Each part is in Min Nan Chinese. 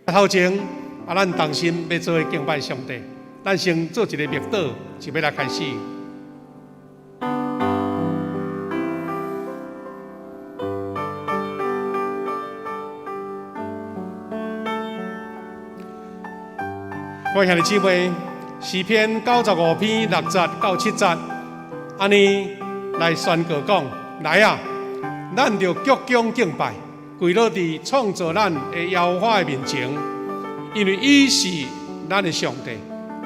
頭前啊，咱同心欲做伙敬拜上帝，咱先做一个默禱，就欲來開始。各位兄弟姊妹，詩篇95篇6節到7節，按呢來宣告講：來啊，咱著鞠躬敬拜，跪落佇創造咱的耶和華的面前，因為伊是咱的上帝，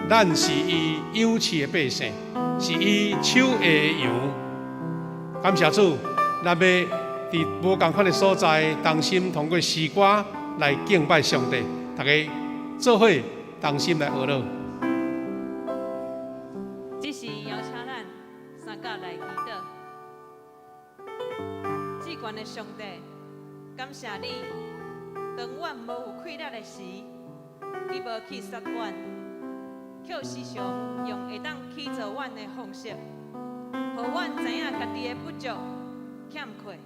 咱是伊養飼的百姓，是伊手下的羊。感謝主，咱欲佇無仝款的所在，同心通過詩歌來敬拜上帝，大家做伙同心來學囉。這時邀請咱三甲來祈禱。至懸的上帝，感謝你，當阮無有氣力的時，你無棄殺阮，卻時常用會當起造阮的方式，予阮知影家己的不足欠缺，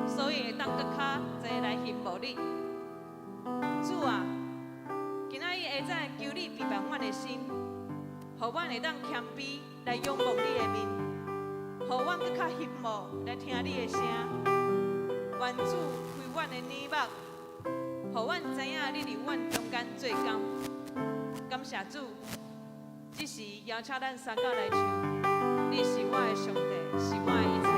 所以會當閣較濟來羨慕你。主啊，今仔日下早求你備辦阮的心，予阮會當謙卑來仰望你的面，予阮閣較羨慕來聽你的聲。願主開阮的耳目，予阮知影你佇阮中間做工。感謝主，這時邀請咱三甲來唱，你是我的上帝，是我的一切。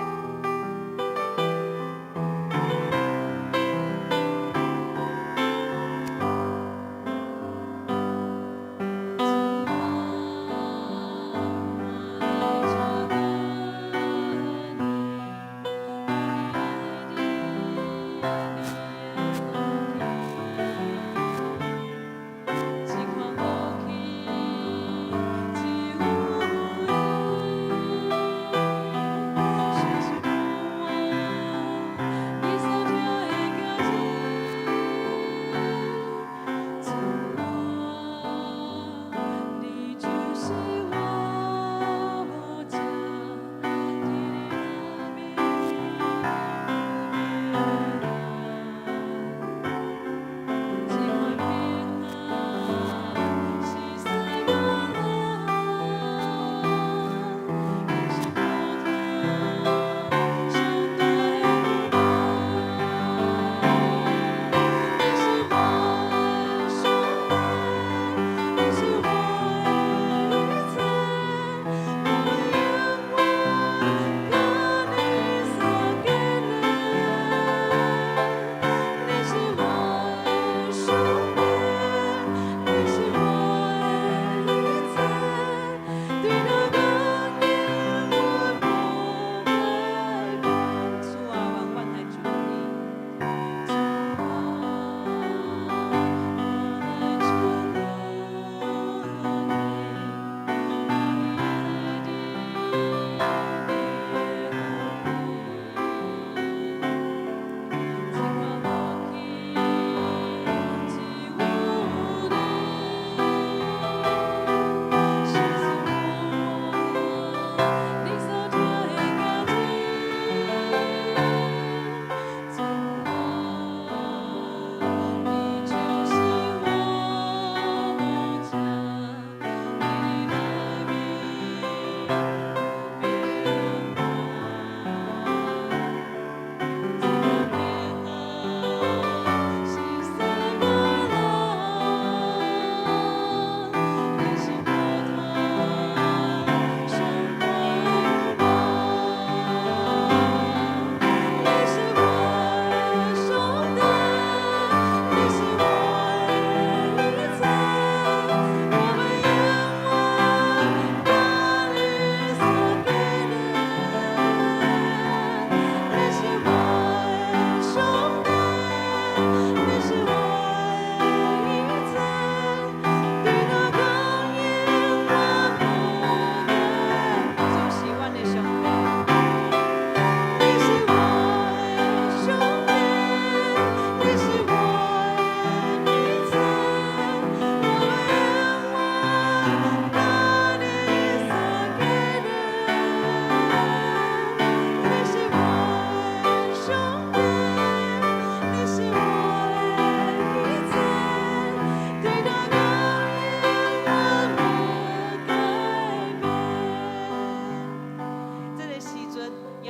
這款福氣只有你。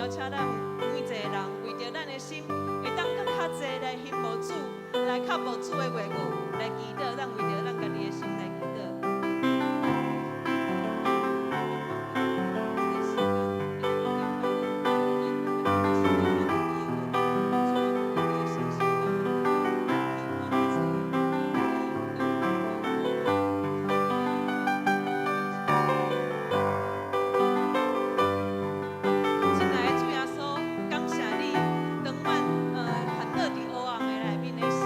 邀請咱每一个人，為著咱的心，會當閣較濟來欣慕主，來靠慕主的話語來祈禱。咱為著咱家己的心來祈禱。親愛的主耶穌，感謝你，當阮陷落佇黑暗的內面的時，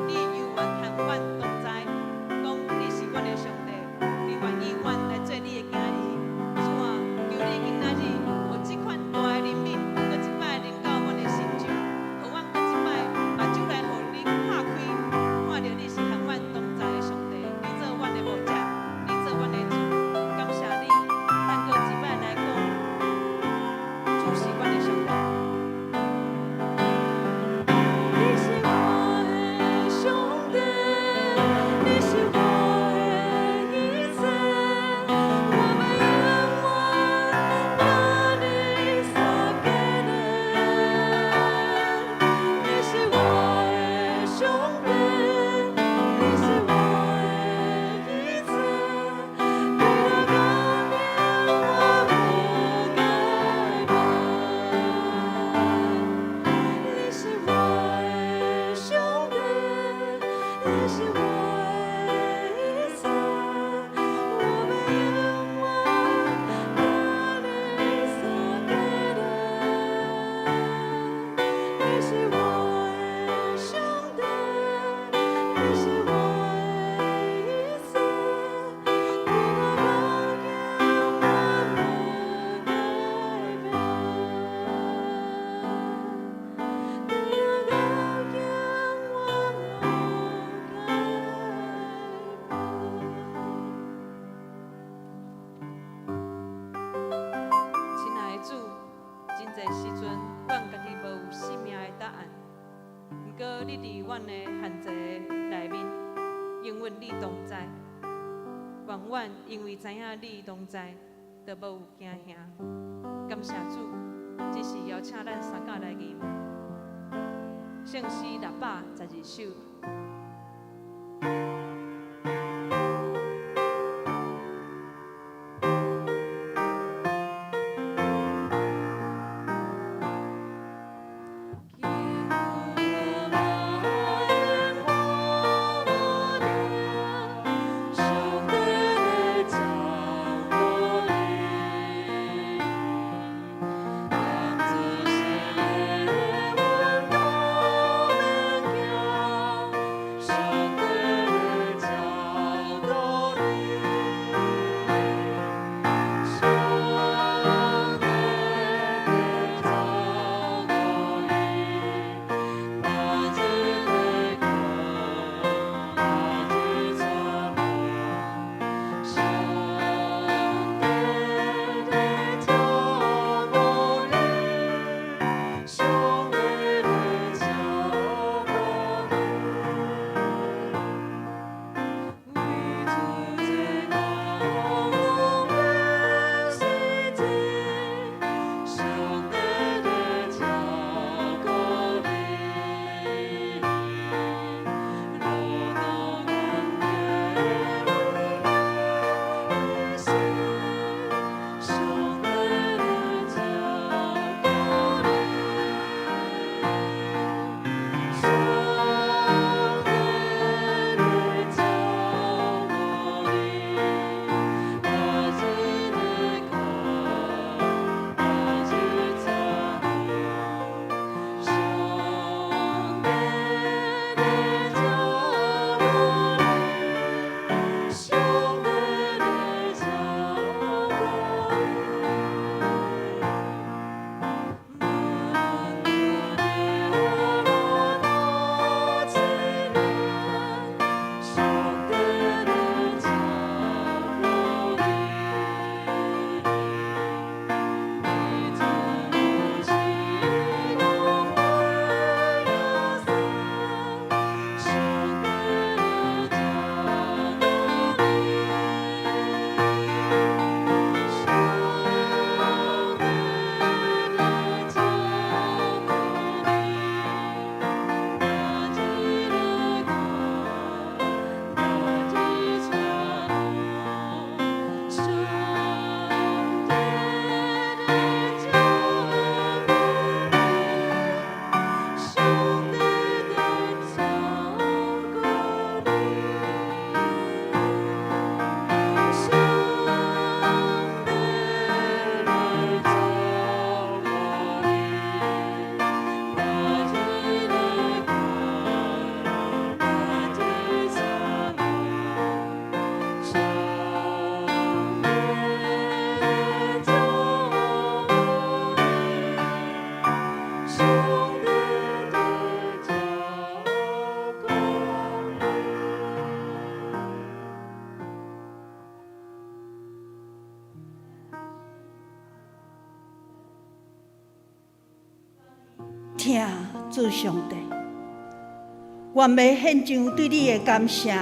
你猶原和阮同在，講你是阮的上帝，你願意阮來做你的囝兒。主啊，求你今仔日，予這款大的憐憫，閣一擺臨到阮的心中，予阮閣一擺目睭來予你拍開，看著你是和阮同在的上帝，你做阮的牧者，你做阮的主，感謝你，咱閣一擺來講，主是阮的上帝。你是我的上帝，你是我的一切，我欲永遠佮你相見的。你是我的上帝，你是我的一切，對你到永我無改變。你是我的上帝，你是我的一切，我欲永遠佮你相見的。你是我的上帝，你是我的一切，對你到永我無改變。對你到永我無改變。親愛的主，真濟時陣，阮家己無有生命的答案。毋過你佇阮的限制內面，永遠你同在。願阮因為知影你同在，就無有驚嚇。感謝主，這是邀請咱三甲來吟聖詩612首。耶和華的上帝的掌握裡，當自是耶和華免驚，疼主上帝，阮欲獻上對你的感謝，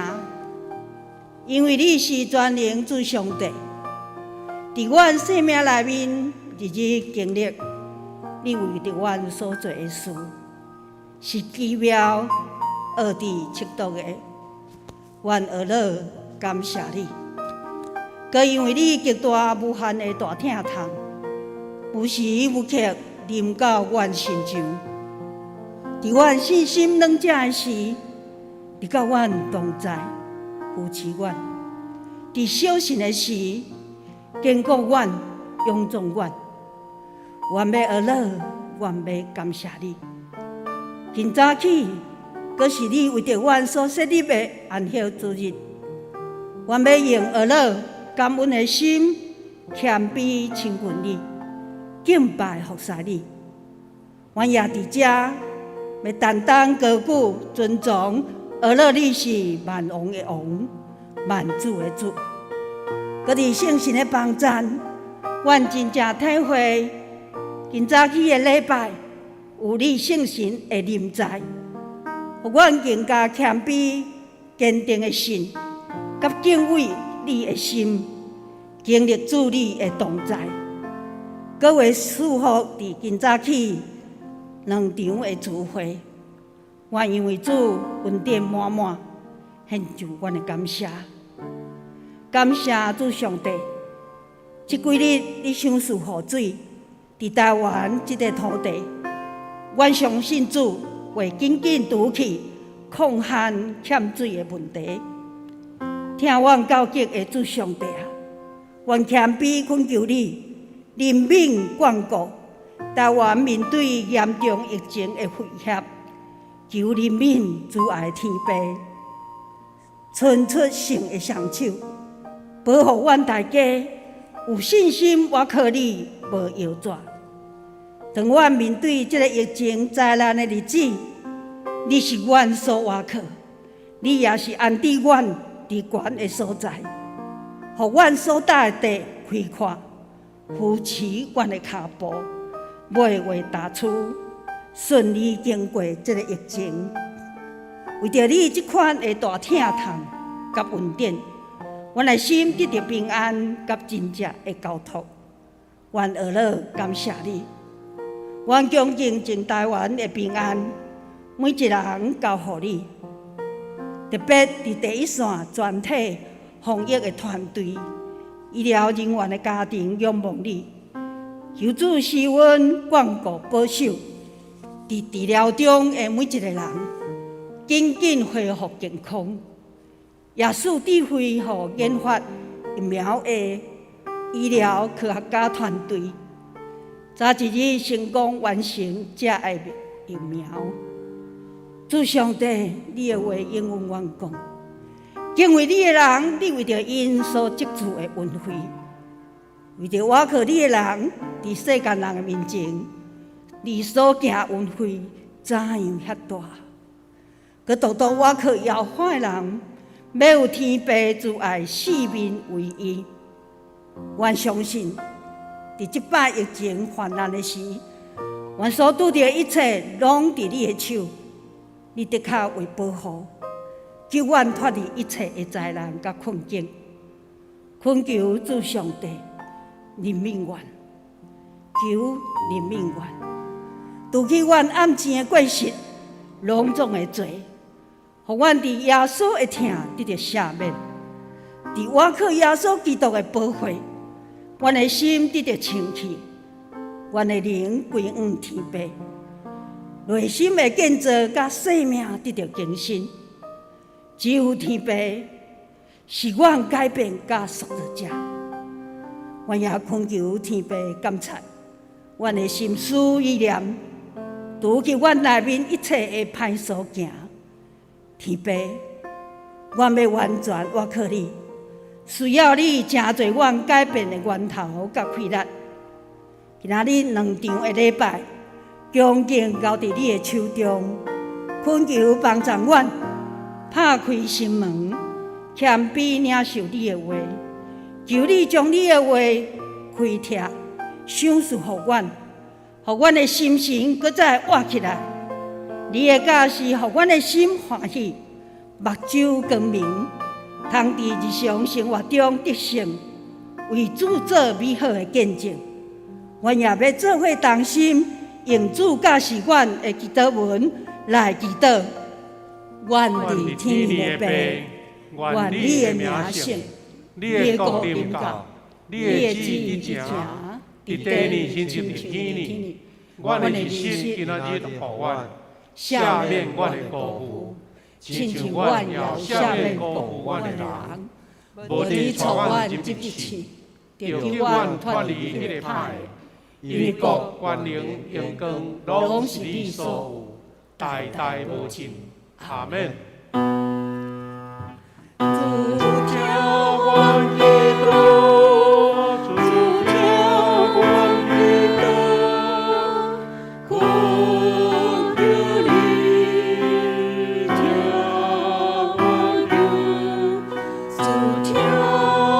因為你是全能主上帝。佇阮生命內面，日日經歷你為著阮所做的事，是奇妙、奧智、測度的。阮學樂感謝你，閣因為你極大無限的大疼痛，無時無刻臨到阮身上。佇阮信心軟弱的時，你佮阮同在，扶持阮；佇小信的時，堅固阮、勇壯阮。阮欲學樂，阮欲感謝你。今早起，閣是你為著阮所設立的安息主日，阮欲用學樂感恩的心，謙卑親近你，敬拜服侍你。阮也佇遮欲單單高舉尊崇，學樂你是萬王的王，萬主的主。閣佇聖神的幫贊，阮真正體會今早起的禮拜有你聖神的臨在，予阮更加謙卑、堅定的信，佮敬畏你的心，經歷主你的同在。閣會賜福佇今早起兩場的聚會，阮因為主恩典滿滿，獻上阮的感謝。感謝主上帝，這幾日你賞賜雨水，佇台灣這塊土地，阮相信主會緊緊除去礦旱欠水的問題。聽阮告急的主上帝啊，阮謙卑懇求你，憐憫眷顧台灣面對嚴重疫情的威脅，求憐憫慈愛天父，伸出聖的雙手，保護阮大家有信心，倚靠你無搖逝。當阮面對這个疫情災難的日子，你是阮所倚靠，你也是安置阮佇懸的所在，予阮所踏的地開闊，扶持阮的跤步，袂為大處順利經過這个疫情。為著你這款的大疼痛佮恩典，阮的心得著平安佮真正的交託。阮學樂感謝你，阮恭敬將台灣的平安，每一人交予你。特別佇第一線全體防疫的團隊、醫療人員的家庭仰望你，求主施恩眷顧保守，佇治療中的每一个人，緊緊恢復健康。也賜智慧予研發疫苗的醫療科學家團隊，早一日成功完成這个疫苗。主上帝，你的話應允阮講，敬畏你的人，你為著𪜶所積聚的恩惠；為著倚靠你的人，佇世間人的面前，你所行恩惠怎樣遐大？閣獨獨倚靠耶和華的人，欲有天父慈愛四面圍伊。阮相信，佇這擺疫情泛濫的時，阮所拄著的一切，攏佇你的手。你的確會保護，救阮脫離一切的災難佮困境。懇求主上帝憐憫阮，求憐憫阮，除去阮暗錢的過失，攏總的罪，予阮佇耶穌的疼得著赦免，佇倚靠耶穌基督的寶血，阮的心得著清氣，阮的靈歸向天父，內心的建造佮生命得著更新。只有天父是阮改變佮塑造者，阮也懇求天父監察阮的心思意念，除去阮內面一切的歹所行。天父，阮欲完全倚靠你，需要你成做阮改變的源頭佮氣力。今仔日兩場的禮拜，恭敬交佇你的手中，懇求幫助阮拍開心門，謙卑領受你的話，求你將你的話開拓，賞賜予阮，予阮的心神閣再活起來。你的教示，予阮的心歡喜，目睭光明，通佇日常生活中得勝，為主做美好的見證。阮也欲做伙同心，用主教示阮的祈禱文來祈禱。願佇天的父，願你的名聖，你的國臨到，你的旨意成，佇地呢親像佇天呢。阮的日食今仔日予阮，赦免阮的辜負，親像阮也赦免辜負阮的人。無得帶阮入去試，著救阮脫離彼个歹的。因為國、權能、榮光，攏是你所有，代代無盡。阿們。主聽阮祈禱，主聽阮祈禱，懇求你聽阮求，主聽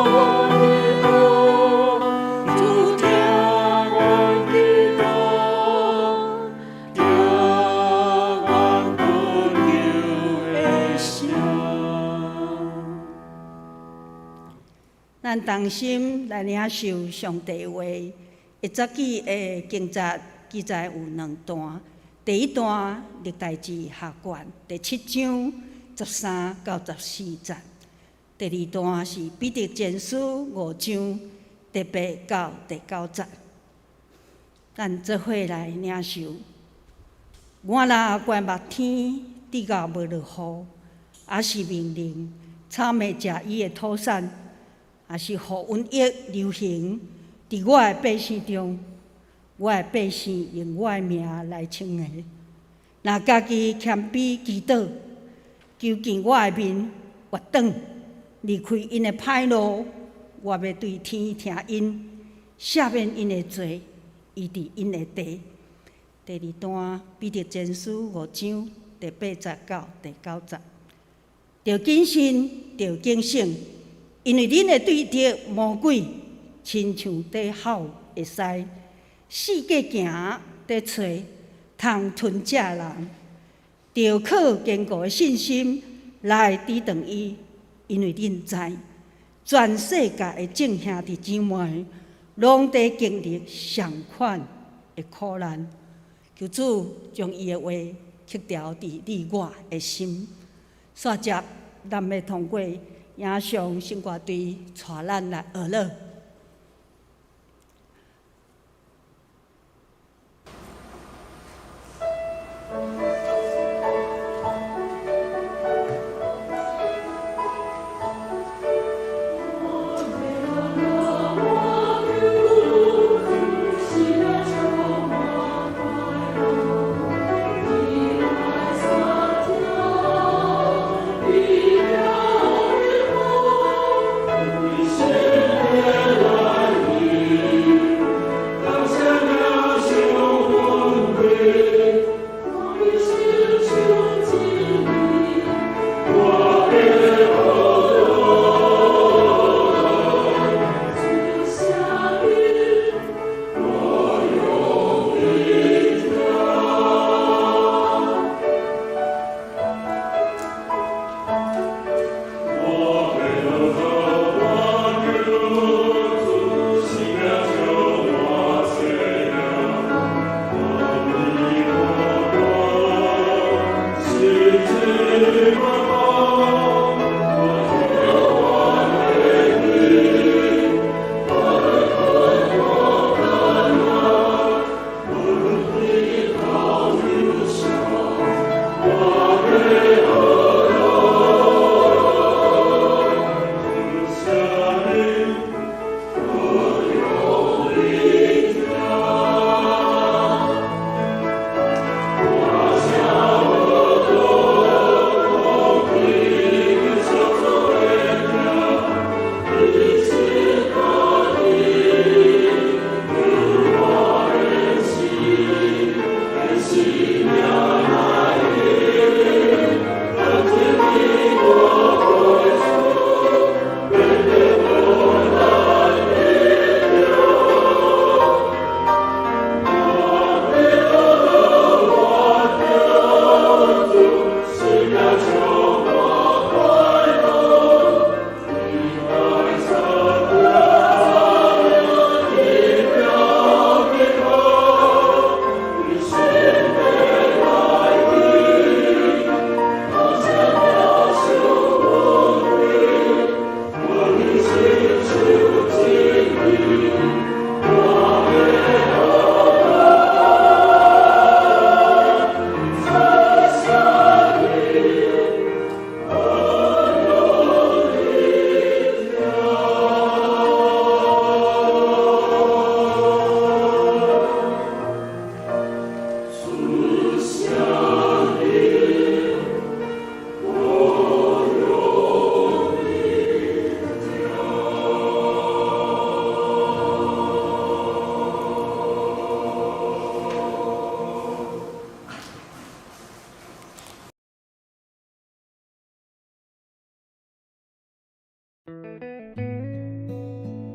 阮祈禱，主聽阮祈禱，聽阮懇求的聲。咱同心來領受上帝話。約瑟記的經節記載有兩段，第一段歷代志下卷第七章13到14節，第二段是彼得前書五章第八到第九節。咱做伙來領受。我若關目天，直到無落雨，抑是命令草莓食伊的土產，抑是予瘟疫流行佇我的百姓中，我的百姓用我的名來稱的，若家己謙卑祈禱，求見我的面，回轉，離開𪜶的歹路，我欲對天聽𪜶，赦免𪜶的罪，醫治𪜶的地。第二段彼得前書五章第八節到第九節，著謹慎，著警醒。因為恁的對敵魔鬼，親像佇吼的獅，四界行，佇揣通吞食的人，著靠堅固的信心來抵擋伊。因為恁知，全世界的眾兄弟姊妹，攏佇經歷相款的苦難。求主將伊的話刻牢佇你我的心。煞接，咱欲通過影像聖歌隊帶咱來學樂。 Thank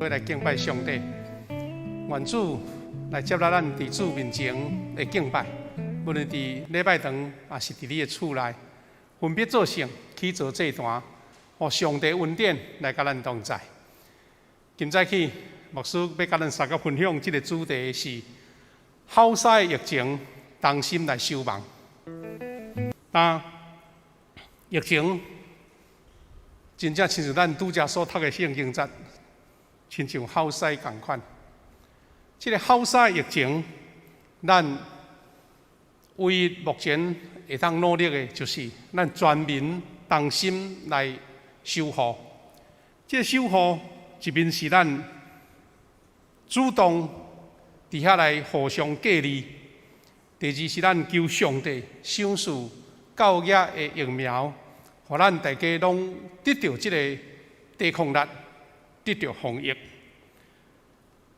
伙來敬拜上帝。願主來接納咱佇主面前的敬拜，無論佇禮拜堂，抑是佇你的厝內，分別做聖，起做祭壇，予上帝恩典來佮咱同在。今早起，牧師欲佮咱相佮分享這个主題是吼獅疫情，同心來守望。那疫情真正親像咱拄才所讀的聖經節，親像吼獅仝款。這个吼獅疫情，咱唯一目前會當努力的，就是咱全民同心來守護。這个守護一面是咱主動佇遐來互相隔離，第二是咱求上帝賞賜夠額的疫苗，予咱大家攏得著這个抵抗力，得著防疫。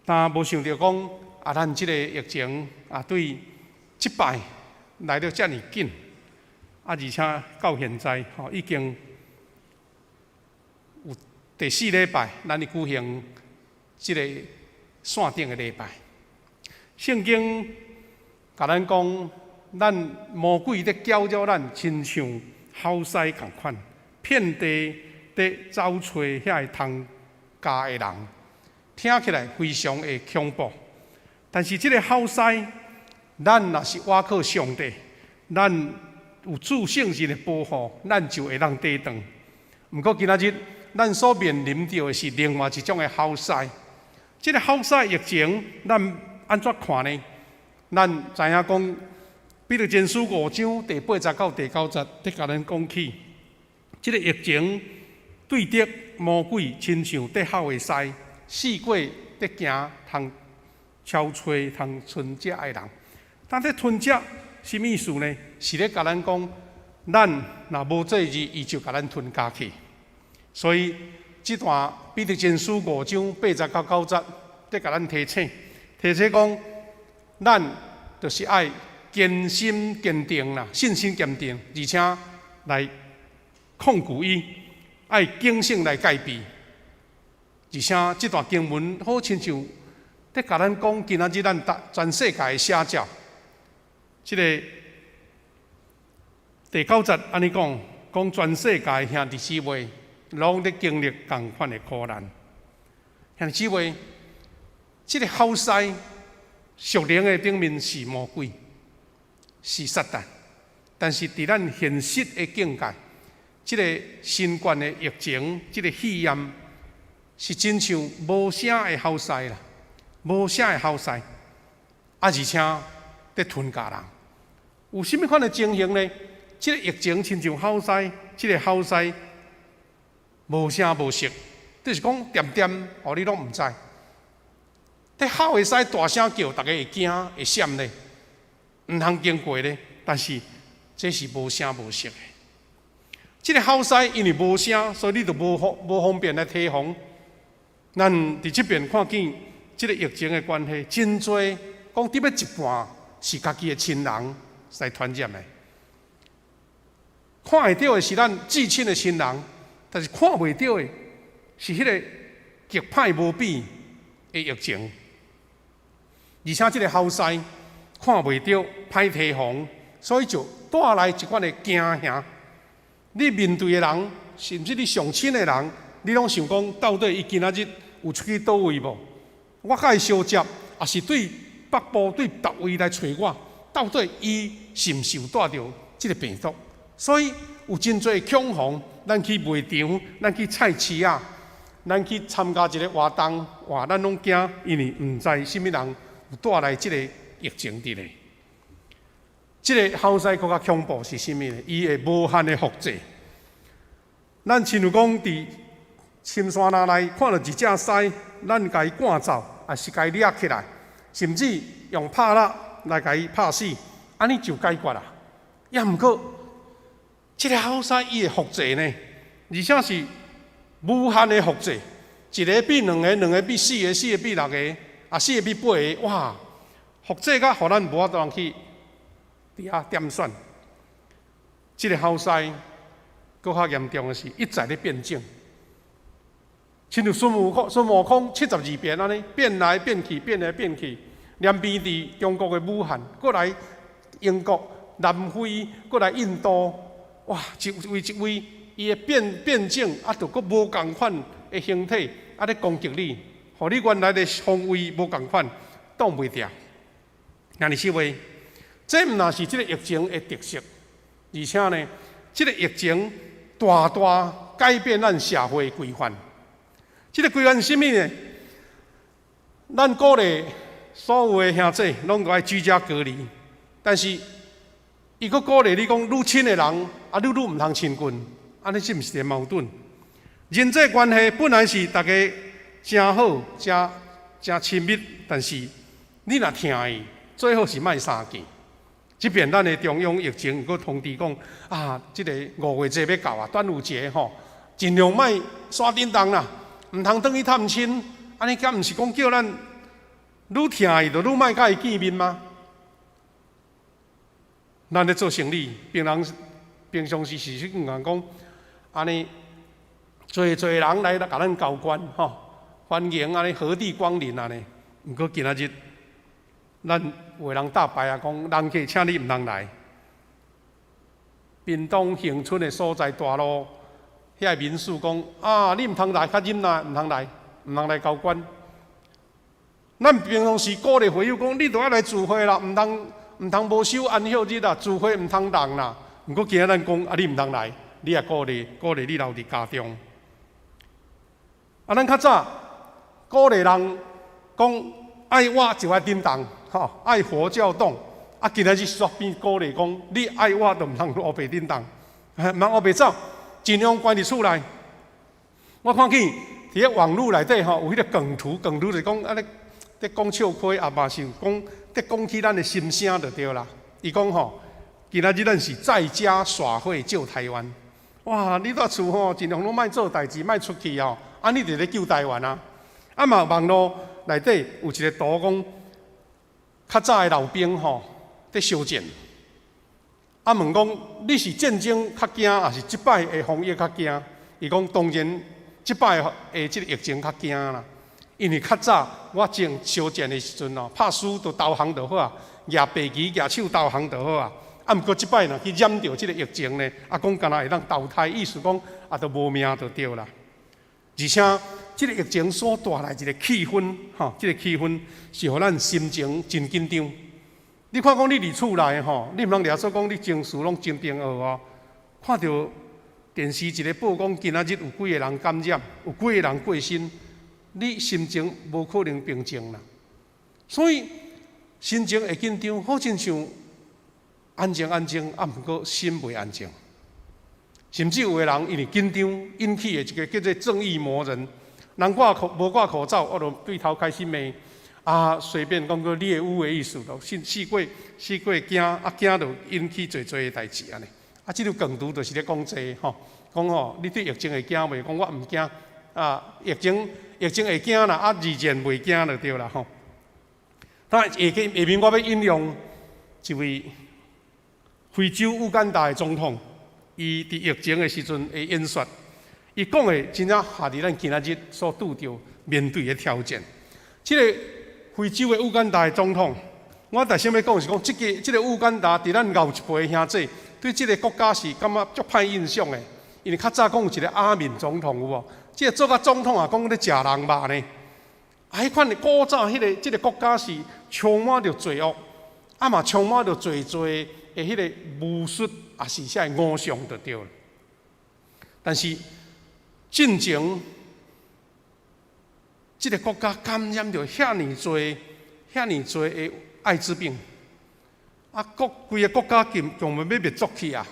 但無想著講啊，咱這个疫情啊，對這擺來得遮爾緊，啊，而且到現在吼已經有第四禮拜，咱咧舉行這个線頂的禮拜。聖經共咱講，咱魔鬼咧攪擾咱，親像吼獅仝款，遍地咧走揣遐个通咬的人，聽起來非常的恐怖。但是這个吼獅，咱若是倚靠上帝，咱有主聖神的保護，咱就會當抵擋。毋過今仔日，咱所面臨著的是另外一種的吼獅。這个吼獅疫情，咱按怎看呢？咱知影講，彼得前書五章第八節到第九節，佇共咱講起，這个疫情對敵魔鬼親像咧吼的獅，四界咧行通搜揣通吞食的人。但這吞食啥物意思呢？是咧共咱講，咱若無做日，伊就共咱吞咬去。所以這段彼得前書五章八節到九節，佇共咱提醒，提醒講，咱就是愛堅心堅定啦，信心堅定，而且來抗拒伊，愛警醒來戒備。而且這段經文好親像佇共咱講，今仔日咱逐全世界的寫照。這个第九節按呢講，講全世界兄弟姊妹攏咧經歷仝款的苦難。兄弟姊妹，這个吼獅屬靈的頂面是魔鬼，是撒旦，但是佇咱現實的境界，這个新冠的疫情，這个肺炎，是親像無聲的吼獅啦，無聲的吼獅，啊，而且佇吞咬人。有啥物款的情形呢？這个疫情親像吼獅，這个吼獅無聲無息，就是講恬恬，予你攏毋知。佇吼的獅大聲叫，逐家會驚會閃咧，毋通經過咧。但是這是無聲無息的。這个吼獅因為無聲，所以你就無方便來提防。咱佇這邊看見這个疫情的關係，真濟講得欲一半是家己的親人來傳染的。看會著的是咱至親的親人，但是看袂著的是彼个極歹無比的疫情。而且這个吼獅看袂著，歹提防，所以就帶來一款的驚嚇。你面對的人，甚至你上親的人，你攏想講，到底伊今仔日有出去佗位無？我佮伊相接，抑是對北部對別位來揣我，到底伊是毋是有帶著這个病毒？所以有真濟恐慌，咱去賣場，咱去菜市仔，咱去參加一个活動，哇，咱攏驚，因為毋知啥物人有帶來這个疫情佇咧。這个吼獅閣較恐怖是啥物呢？伊會無限的複製。咱親像講佇深山林內看著一隻獅，咱共伊趕走，抑是共伊掠起來，甚至用拍蠟來共伊拍死，按呢就解決啦。抑毋過，這个吼獅伊會複製呢，而且是無限的複製，一个變兩个，兩个變四个，四个變六个，啊，四个變八个，哇！複製甲予咱無法度去佇遐點算。這个吼獅閣較嚴重的是，一再咧變種。親像孫悟空72變按呢，變來變去，變來變去，連變佇中國的武漢，閣來英國、南非，閣來印度，哇！一位一位，伊的變種啊，著閣無仝款的形體，啊咧攻擊你，予你原來的防衛無仝款，擋袂牢。兄弟姊妹，這毋但是這個疫情的特色，而且呢，這個疫情大大改變咱社會規範。這個規範是啥物呢？咱鼓勵所有的兄弟攏愛居家隔離，但是伊閣鼓勵你講愈親的人，啊，你愈毋通親近，按呢是毋是一個矛盾？人際關係本來是大家誠好、誠誠親密，但是你若疼伊，最好是莫相見。這邊咱的中央疫情閣通知講啊，這個五月節欲到啊，端午節吼，盡量莫煞振動啦，毋通轉去探親。按呢敢毋是講叫咱愈疼伊，就愈莫佮伊見面嗎？咱咧做生理，平常時是講講，按呢，濟濟人來共咱交關吼，歡迎按呢和地光臨按呢。毋過今仔日，咱有的人搭牌啊，講人客請你毋通來。屏東恆春的所在大路，遐個民宿講啊，你毋通來，較忍耐，毋通來，毋通來交關。咱平常時鼓勵會友講，你著愛來聚會啦，毋通無守安息日啦，聚會毋通人啦。毋過今仔咱講啊，你毋通來，你也鼓勵鼓勵你留佇家中。啊，咱較早鼓勵人講愛活就愛振動，吼，愛活就要動。啊，今仔日煞變鼓勵講，你愛活就毋通烏白振動，毋通烏白走，盡量關佇厝內。我看見佇咧網路內底吼，有彼個梗圖，梗圖就是講按呢咧講笑話，也嘛是講咧講起咱的心聲就對啦。伊講吼，今仔日咱是在家耍廢救台灣。哇！你蹛厝吼，盡量攏莫做代誌，莫出去吼，按呢就咧救台灣啊！啊嘛，網路內底有一個圖講，較早的老兵吼，佇相戰。啊問講你是戰爭較驚，抑是這擺的防疫較驚？伊講當然，這擺的這個疫情較驚啦。因為較早我正相戰的時陣哦，拍輸就投降就好啊，舉白旗舉手投降就好啊。啊，毋過這擺若去染著這個疫情呢，啊，講敢若會當投胎，意思講啊，都無命就對啦。而且這個疫情所帶來一個氣氛，吼，這個氣氛是予咱心情真緊張。你看講你佇厝內吼，你毋通掠說講你情緒攏真平和哦。看著電視一个報講今仔日有幾个人感染，有幾个人過身，你心情無可能平靜啦。所以心情會緊張，好親像安靜安靜，啊，毋過心袂安靜。甚至有的人因為緊張引起的一個叫做正義魔人，人掛口無掛口罩，我就對頭開始罵。啊，隨便講個獵巫的意思咯，四過驚，啊驚就引起濟濟的代誌按呢。啊，這個梗圖就是咧講這個吼，講吼，你對疫情會驚袂？講我毋驚，啊，疫情會驚啦，啊，二戰袂驚就對啦吼。當然下面我欲引用一位非洲烏干達的總統，伊佇疫情的時陣的演說，伊講的真正合佇咱今仔日所拄著面對的挑戰。這個非洲的烏干達的總統，我頭先欲講是講，這個烏干達佇咱老一輩兄弟對這個國家是感覺足歹印象的，因為較早講有一個阿敏總統有無？這個做甲總統啊，講咧食人肉呢。啊，彼款的古早彼個這個國家是充滿著罪惡，啊嘛充滿著濟濟的彼個巫術，也是啥偶像就對了。但是進前，這個國家感染著遐爾濟、遐爾濟的愛滋病，啊，規个國家共共欲滅絕去啊！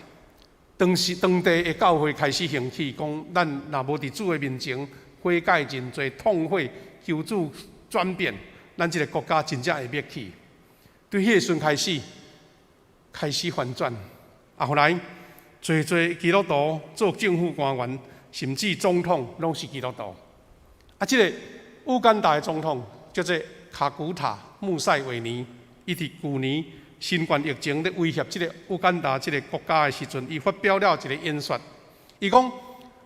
當時當地的教會開始興起，講咱若無佇主的面前悔改認罪、痛悔、求主轉變，咱這個國家真正會滅去。對彼個時陣開始，開始反轉。啊，後來濟濟基督徒做政府官員，甚至總統，攏是基督徒。啊，這個烏干達的總統叫做卡古塔穆塞韋尼，伊佇舊年新冠疫情咧威脅這個烏干達這個國家的時陣，伊發表了一個演說。伊講：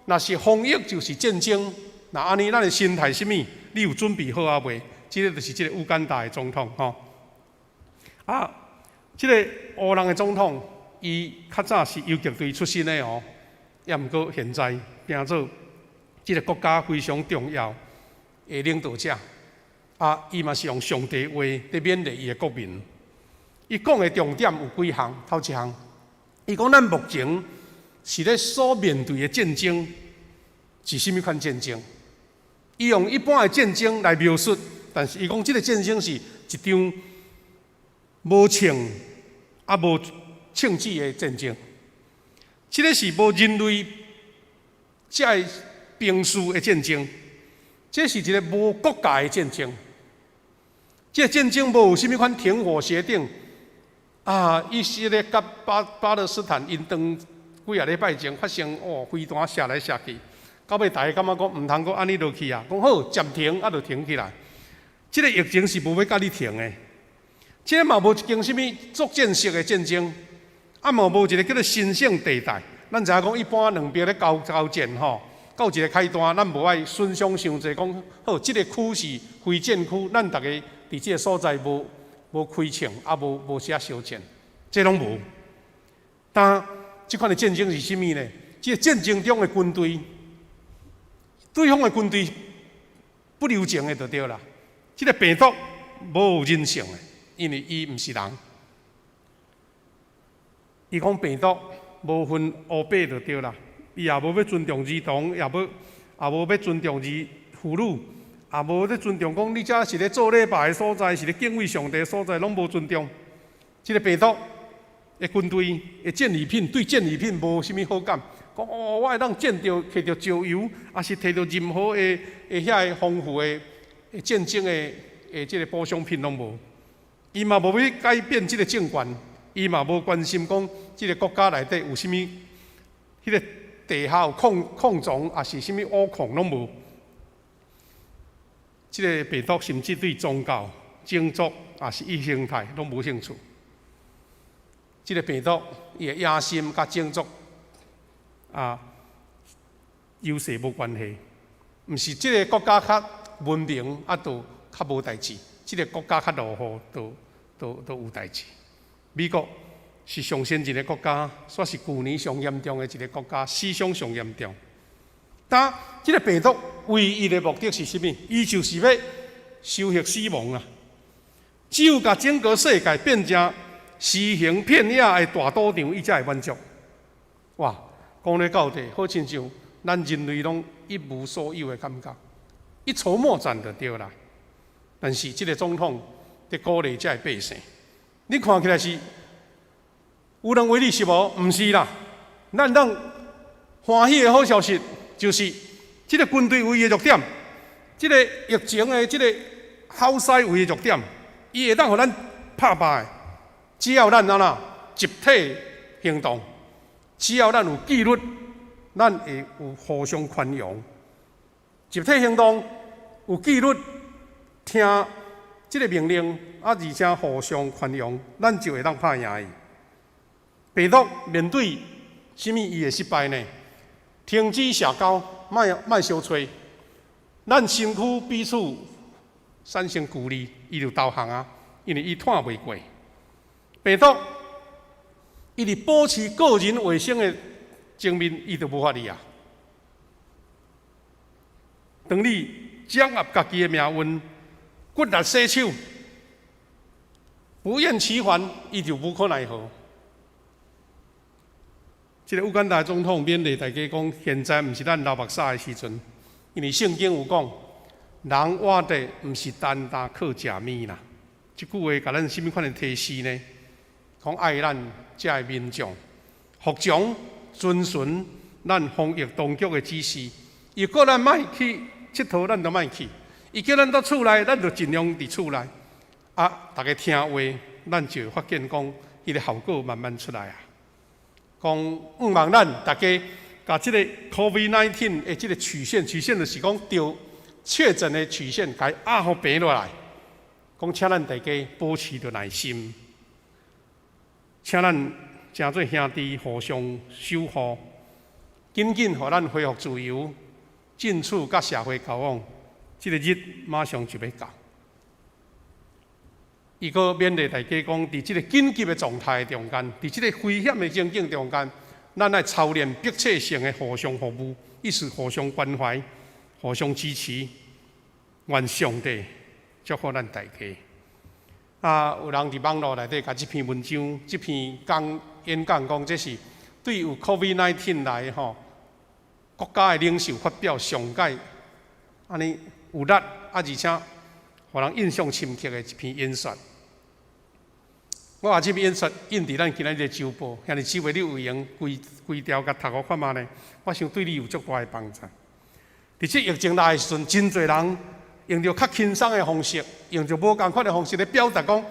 若是防疫就是戰爭，若按呢，咱的心態啥物？你有準備好啊未？這个就是這个烏干達的總統吼。啊，這个烏人的總統，伊較早是游擊隊出身的哦，也毋過現在變做這个國家非常重要的領導者。啊，伊嘛是用上帝話佇勉勵伊的國民。伊講的重點有幾項，頭一項，伊講咱目前是咧所面對的戰爭是啥物款戰爭？伊用一般的戰爭來描述，但是伊講這个戰爭是一場無槍啊無槍支的戰爭，這个是無人類這个兵士的戰爭，這是一个無國界的戰爭。這个戰爭無有啥物款停火協定啊！以色列佮巴勒斯坦𪜶當幾仔禮拜前發生哦，飛彈射來射去，到尾大家感覺講毋通閣按呢落去啊！講好暫停，啊就停起來。這个疫情是無欲共你停的，這个嘛無一間啥物作戰式的戰爭，啊嘛無一个叫做神聖地帶。咱知影講一般兩邊咧交戰吼，到一个階段，咱無愛損傷傷濟，講好，這个區是非戰區，咱逐家佇這个所在無開槍，啊無啥相戰，這攏無。但這款的戰爭是啥物呢？這个戰爭中的軍隊，對方的軍隊不留情的就對啦。這个病毒無人性的，因為伊毋是人。伊講病毒無分烏白就對啦，伊也無欲尊重兒童，也無欲尊重婦女，也無咧尊重講你遮是咧做禮拜的所在，是咧敬畏上帝的所在，攏無尊重。這个病毒的軍隊的戰利品，對戰利品無啥物好感。講哦，我會當戰著提著石油，抑是提著任何的遐个豐富的戰爭的這个補償品攏無。伊嘛無欲改變這个政權，伊嘛無關心講這个國家內底有啥物，彼个地下有礦藏，抑是啥物烏礦攏無。這个病毒甚至對宗教、種族，抑是意識形態攏無興趣。這个病毒伊的野心佮種族啊優勢無關係，毋是這个國家較文明啊，就較無代誌；這个國家較落後，就有代誌。美國是上先進的國家，煞是舊年上嚴重的一个國家，死傷上嚴重。但這个病毒唯一的目的是啥物？伊就是欲收穫死亡啊！只有共整個世界變成屍橫遍野的大賭場，伊才會滿足。哇！講咧到底，好親像咱人類攏一無所有的感覺，一籌莫展就對啦。但是這个總統佇鼓勵這个百姓，你看起來是無能為力是無？毋是啦，咱當歡喜的好消息就是，這个軍隊唯一的弱點，這个疫情的這个好勢唯一的弱點，伊會當予咱拍敗。只要咱按怎集體行動，只要咱有紀律，咱會有互相寬容。集體行動有紀律，聽這个命令，啊，而且互相寬容，咱就會當拍贏伊。病毒面對啥物伊會失敗呢？停止社交，莫相揣，咱身軀彼此產生距離，伊就投降啊，因為伊湠袂過。病毒，伊佇保持個人衛生的前面，伊就無法哩啊。當你掌握家己的命運，骨力洗手，不厭其煩，伊就無可奈何。這个烏干達總統勉勵大家講：現在毋是咱流目屎的時陣，因為聖經有講，人活著毋是單單靠食物啦。這句話共咱啥物款的提示呢？講愛咱遮的民眾服從遵循咱防疫當局的指示。伊叫咱莫去𨑨迌，咱就莫去；伊叫咱佇厝內，咱就盡量佇厝內。啊，逐家聽話，咱就會發現講，彼个效果慢慢出來啊。講，向望咱逐家共這个 COVID-19 的這个曲線，曲線就是講著確診的曲線，共伊壓予平落來。講，請咱大家保持著耐心，請咱誠做兄弟互相守護，緊緊予咱恢復自由，進出佮社會交往，這個日馬上就欲到。伊閣勉勵大家講，佇這個緊急的狀態中間，佇這個危險的情景中間，咱愛操練迫切性的互相服務，意思互相關懷、互相支持。願上帝祝福咱大家。啊，有人佇網路內底共這篇文章、這篇講演講講，這是對有 COVID-19 來吼國家的領袖發表上蓋按呢有力啊，而且予人印象深刻的一篇演說。我把這篇演說印佇咱今仔日的週報，兄弟姊妹，你有閒規規條共讀予看覓呢？我想對你有足大的幫助。佇這疫情來的時陣，真濟人用著較輕鬆的方式，用著無仝款的方式咧表達講，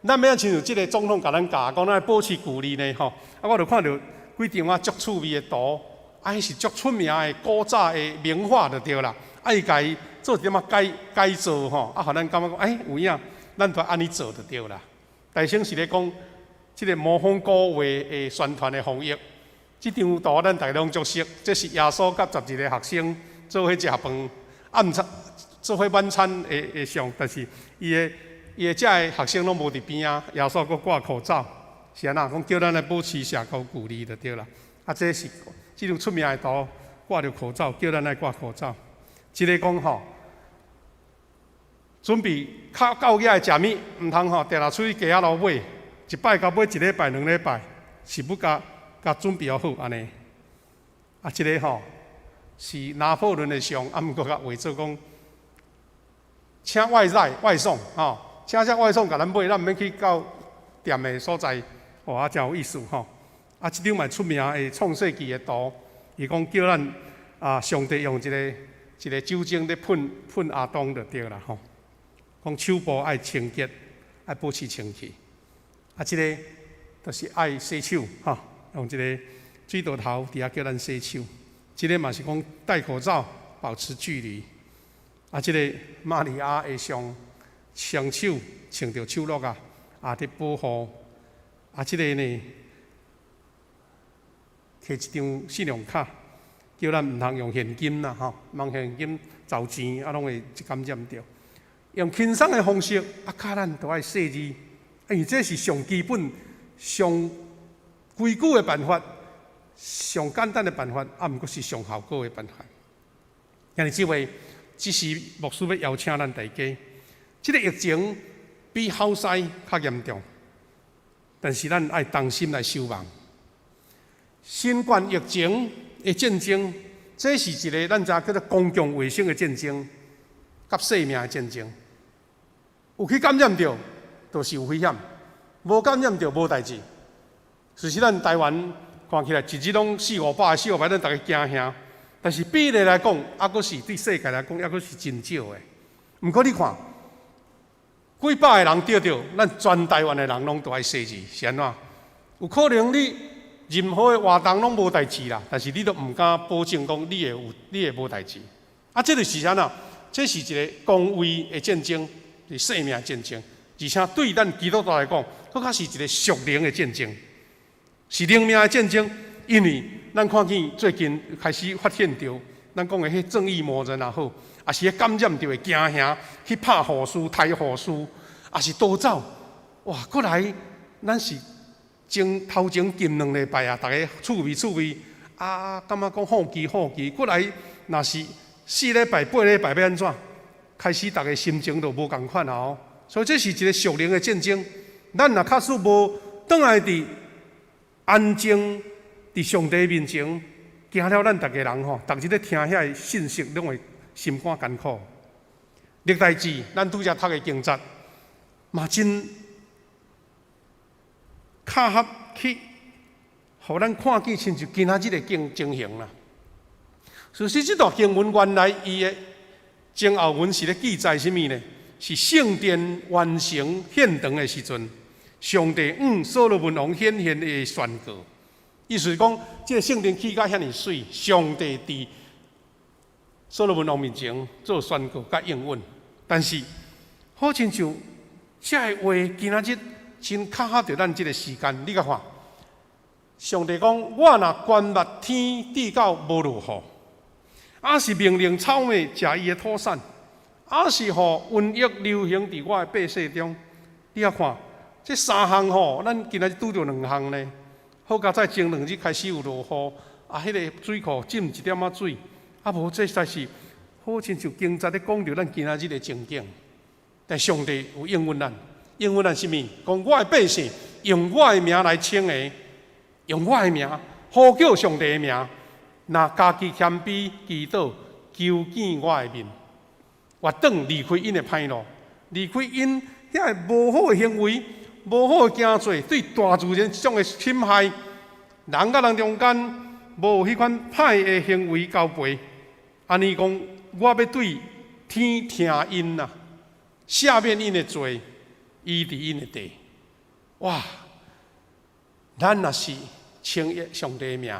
咱欲按親像這个總統共咱教講，咱愛保持距離呢吼。啊，我就看著幾張啊足趣味的圖，啊，彼是足出名的古早的名畫就對啦。啊，伊共伊做一點仔改改造吼，啊，予咱感覺講，欸，有影，咱就按呢做就對啦。大先是咧講，這个模仿古畫的宣傳的防疫，這張圖咱大家攏足熟。這是耶穌佮12个學生做伙食飯，暗餐做伙晚餐的相，但是伊的遮个學生攏無佇邊仔，耶穌閣掛口罩，是按怎？講叫咱來保持社交距離就對啦。啊，這是這張出名的圖，掛著口罩，叫咱來掛口罩。這个講吼，準備較到遐會食物，毋通吼，定定出去街仔路買，一擺共買一禮拜、兩禮拜，是欲共共準備好按呢。啊，這个吼是拿破崙的像，啊，毋過共畫做講，請外帶外送吼，請這外送共咱買，咱毋免去到店的所在，哇，誠有意思吼。啊，這張嘛出名的創世紀的圖，伊講叫咱啊，上帝用一个一个酒精咧噴噴亞當就對啦吼。講手部愛清潔，愛保持清氣。啊，這个就是愛洗手，吼，用這个水道頭佇遐叫咱洗手。這个嘛是講戴口罩，保持距離。啊，這個瑪利亞的像，雙手穿著手襪啊，啊，佇保護。啊，這個呢，提一張信用卡，叫咱毋通用現金啦，吼，用現金找錢啊，攏會感染著。用輕鬆的方式，啊，教咱都愛細膩，因為這是上基本、上規矩的辦法，上簡單的辦法，啊，毋過是上效果的辦法。兄弟姊妹，這時牧師欲邀請咱大家，這个疫情比吼災較嚴重，但是咱愛同心來守望。新冠疫情的戰爭，這是一个咱知叫做公共衛生的戰爭，佮生命的戰爭。有去感染著，就是有危險；無感染著，無代誌。事實咱台灣看起來一日攏四五百、四五百，咱逐家驚嚇。但是比例來講，猶閣是對世界來講，猶閣是真少的。毋過你看，幾百个人著著，咱全台灣的人攏都愛細膩，是按怎？有可能你任何的活動攏無代誌啦，但是你都毋敢保證講你會有，你會無代誌。啊，這就是按怎？這是一个公衛的戰爭，是生命戰爭，而且對咱基督徒來講，閣較是一个屬靈的戰爭，是靈命的戰爭。因為咱看見最近開始發現著，咱講的彼正義魔人也好，抑是彼感染著會驚嚇去拍護士、刣護士，抑是逃走，哇！閣來，咱是前頭前近兩禮拜啊，逐家趣味趣味啊，感覺講好奇好奇，閣來若是4禮拜、8禮拜欲按怎？開始逐家心情就無仝款啊！哦，所以這是一个屬靈的戰爭。咱若確實無轉來佇安靜佇上帝面前，驚了咱逐家人吼，逐日咧聽遐个信息，攏會心肝艱苦。歷代志，咱拄才讀的經節，嘛真巧合去，予咱看見親像今仔日的情情形啦。事實這段經文原來伊的前後文是咧記載啥物呢？是聖殿完成獻堂的時陣，上帝向所羅門王顯現的宣告。意思是講，這个聖殿起甲遐爾媠，上帝佇所羅門王面前做宣告佮應允。但是，好親像這个話今仔日真巧合著咱這个時間，你共看，上帝講：我若關密天，直到無落雨，抑是命令草蛉食伊的土產，抑是予瘟疫流行佇我的百姓中。你仔看，這三項吼，咱今仔日拄著兩項呢。好佳哉前兩日開始有落雨，啊，彼个水庫浸一點仔水，啊無這實在是好親像經節咧講著咱今仔日的情景。但上帝有應允咱，應允咱啥物？講我的百姓用我的名來稱的，用我的名呼叫上帝的名，若家己謙卑祈禱，求見我的面，我轉離開𪜶的歹路，離開𪜶遐个無好的行為、無好的行做，對大自然這種的侵害，人佮人中間無彼款歹的行為交陪，按呢講，我欲對天聽𪜶啊，赦免𪜶的罪，醫治𪜶的地。哇！咱若是稱上帝的名、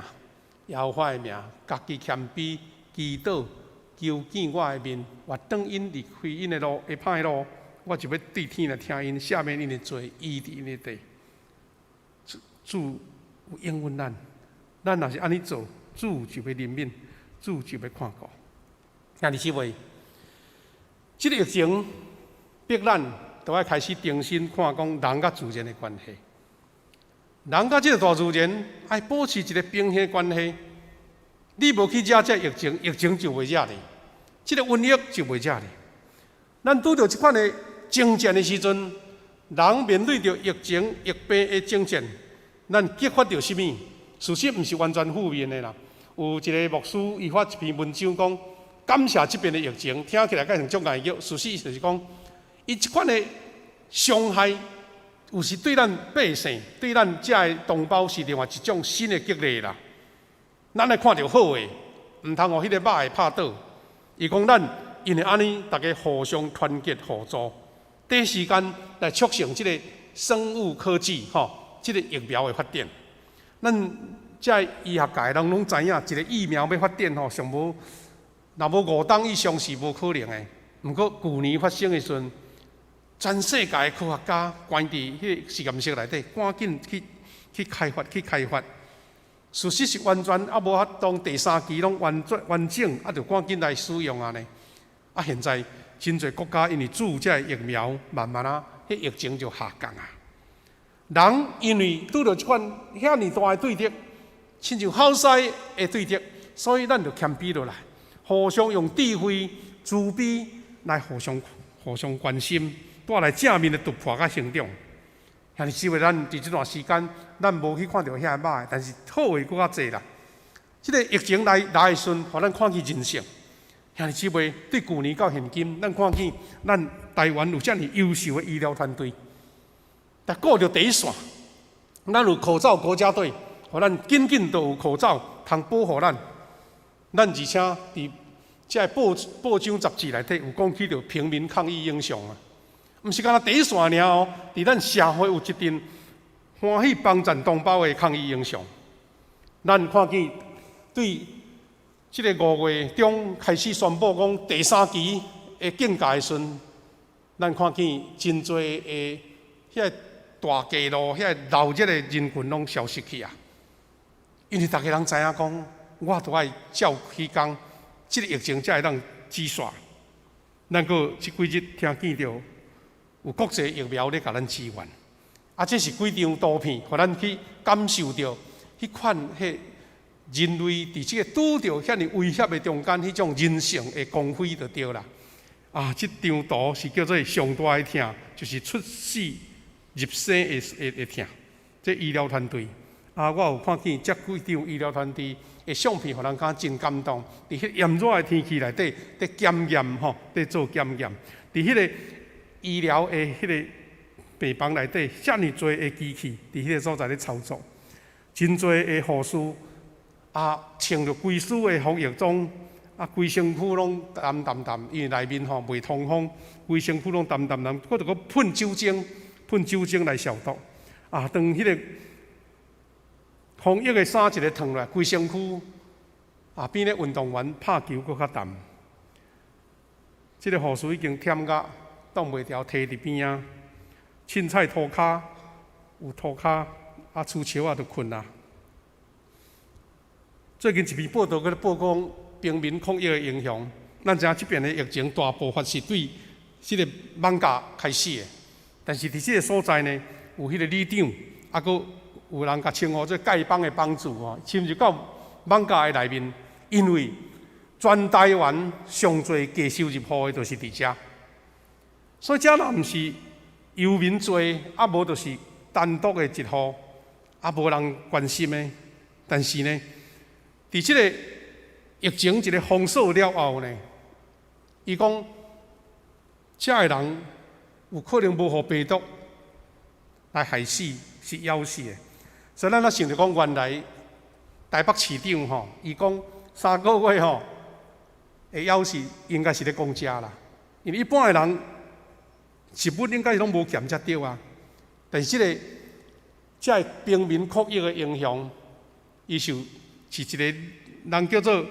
耶和華的名，家己謙卑祈禱，求見我的面，我轉𪜶離開𪜶的路，的歹路，我就欲對天來聽𪜶，赦免𪜶的罪，醫治𪜶的地。主有應允咱，咱若是按呢做，主就欲憐憫，主就欲看顧。兄弟姊妹，這个疫情逼咱都愛開始重新看講人佮自然的關係。人佮這个大自然愛保持一个平衡的關係。你無去惹這疫情，疫情就袂惹你；這个瘟疫就袂惹你。咱拄著這款的爭戰的時陣，人面對著疫情、疫病的爭戰，咱激發著啥物？事實毋是完全負面的啦。有一个牧師，伊發一篇文章講，感謝這邊的疫情，聽起來敢像足硬叫。事實就是講，伊這款的傷害，有時對咱百姓、對咱遮的同胞是另外一種新的激勵啦。咱愛看著好的，毋通予彼个歹的拍倒。伊講咱因為按呢，大家互相團結互助，短時間來促成這个生物科技吼，這个疫苗的發展。咱遮醫學界人攏知影，一个疫苗欲發展吼，上無若無五冬以上是無可能的。毋過舊年發生的時陣，全世界的科學家關佇彼個實驗室內底，趕緊去開發去開發。事實是完全猶無法度第三期攏完全完整，啊，就趕緊來使用按呢。啊，現在真濟國家因為注這個疫苗，慢慢啊，彼疫情就下降啊。人因為拄著這款遐爾大的對敵，親像好勢的對敵，所以咱就謙卑落來，互相用智慧、慈悲來互相關心，帶來正面的突破佮成長。兄弟姊妹，咱佇這段時間，咱無去看著遐個歹，但是好的閣較濟啦。這个疫情來來的時陣，予咱看見人性。兄弟姊妹，對舊年到現今，咱看見咱台灣有遮爾優秀的醫療團隊，但顧著第一線，咱有口罩國家隊，予咱緊緊都有口罩通保護咱。咱而且佇這个報章雜誌內底有講起著平民抗疫英雄啊，毋是干焦第一線爾哦，佇咱社會有一陣歡喜幫贊同胞的抗疫英雄。咱看見對這个五月中開始宣布講第三期的境界的時陣，咱看見真濟的遐个大街路、遐个鬧熱的人群攏消失去啊！因為逐家人知影講，我都愛照彼工，這个疫情才會當止煞。咱閣這幾日聽見著有國際疫苗咧共咱支援，啊，這是幾張圖片，予咱去感受著彼款彼人類佇這個拄著遐爾威脅的中間，彼種人性的光輝就對啦。啊，這張圖是叫做上大的疼，就是出死入生的疼。這醫療團隊啊，我有看見這幾張醫療團隊的相片，予人感覺真感動。佇彼炎熱的天氣內底，佇檢驗吼，佇做檢驗。佇彼个醫療的彼个病房內底，遮爾濟的機器佇彼个所在咧操作，真濟的護士啊，穿著規身的防疫裝，啊，規身軀攏澹澹澹，因為內面吼袂通風，規身軀攏澹澹澹，閣著閣噴酒精，噴酒精來消毒。啊，當彼个防疫的衫一个脫落來，規身軀啊，比咧運動員拍球閣較澹。這个護士已經忝甲擋袂牢，䖙佇邊仔，凊彩塗跤有塗跤，啊，吹笑仔就睏啊。最近一篇報道閣咧報講，平民抗疫的英雄。咱知影這邊的疫情大爆發是對這个艋舺開始的，但是佇這个所在呢，有彼个里長，啊，閣有人共稱呼做丐幫的幫主吼，深入到艋舺的內面，因為全台灣上濟低收入戶的，就是佇遮，所以遮若毋是遊民濟，啊無就是單獨的一戶，啊無人關心的。但是呢，佇這个疫情一个封鎖了後呢，伊講遮的人有可能無予病毒來害死，是枵死的。所以咱咧想著講，原來台北市長吼，伊講3個月吼會枵死，應該是咧講遮啦。因為一般的人食物應該攏無欠才對啊。但是這个遮平民抗疫的英雄，伊就是一個人叫做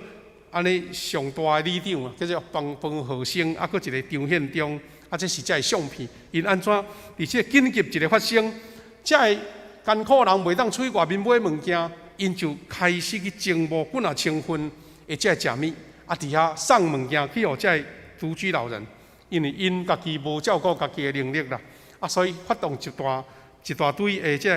按呢上大的里長啊，叫做彭彭和生，啊，閣一個張獻忠，啊，這是遮的相片。𪜶按怎佇這個緊急一个發生，遮的艱苦人袂當出去外面買物件，𪜶就開始去徵募幾若千份的這个食物，啊，佇遐送物件去予遮的獨居老人，因為𪜶家己無照顧家己的能力啦，啊，所以發動一大一大堆的這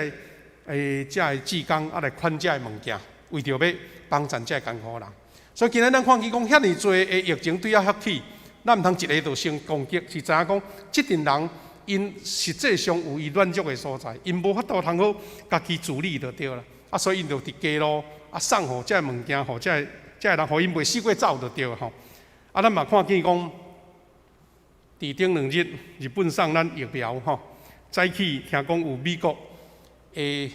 个遮的志工啊來款遮的物件，為著欲幫贊遮的艱苦人。所以今日咱看見講遐爾濟的疫情對遐發起，咱毋通一个就先攻擊，是知影講這陣人𪜶實際上有伊軟弱的所在，𪜶無法度通好家己處理就對啦。啊，所以𪜶就佇街路啊送予遮的物件，予遮的遮的人，予𪜶袂死過走就對吼。啊，咱嘛看見講，佇頂兩日日本送咱疫苗吼，早起聽講有美國的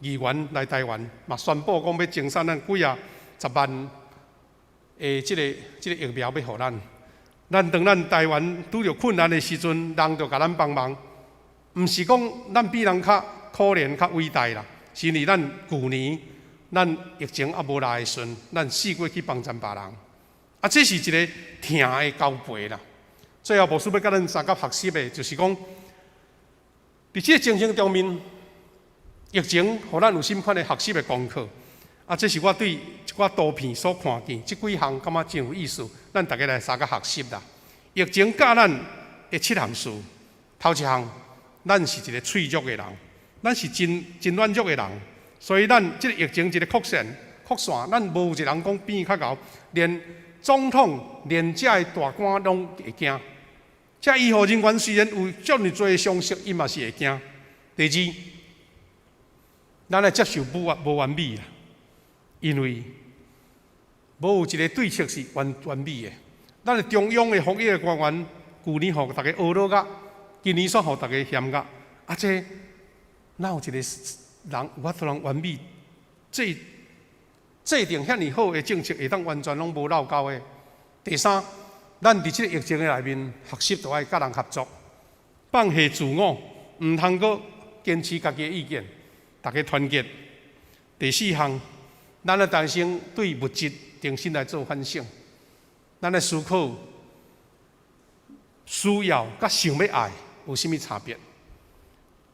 議員來台灣，嘛宣布講欲贈送咱幾仔十萬的這个疫苗欲予咱。咱當咱台灣拄著困難的時陣，人就共咱幫忙，毋是講咱比人較可憐、較偉大啦，是因為咱舊年咱疫情猶無來的時陣，咱試過去幫贊別人，啊，這是一个疼的交陪啦。最後，牧師欲共咱相共學習的，就是講，佇這个情形中面，疫情予咱有啥物款的學習的功課？啊，這是我對一寡圖片所看見，這幾項感覺真有意思，咱大家來相共學習啦。疫情教咱的七項事，頭一項，咱是一个脆弱的人，咱是真真軟弱的人，所以咱這个疫情一个擴散擴散，咱無一人講比伊較𠢕，連總統、連遮的大官攏會驚。遮醫護人員雖然有遮爾濟常識，伊嘛是會驚。第二，咱愛接受無完美啦，因為無有一个對策是完完美的。咱的中央的防疫的官員，舊年予大家呵咾甲，今年煞予大家嫌甲，啊，這哪有一个人有法度通完美制制定遐爾好的政策，會當完全攏無漏溝的？第三，咱佇這个疫情的內面學習，就愛佮人合作，放下自我，毋通閣堅持家己的意見，大家團結。第四項，咱愛重新對物質重新來做反省，咱來思考需要佮想欲愛有啥物差別？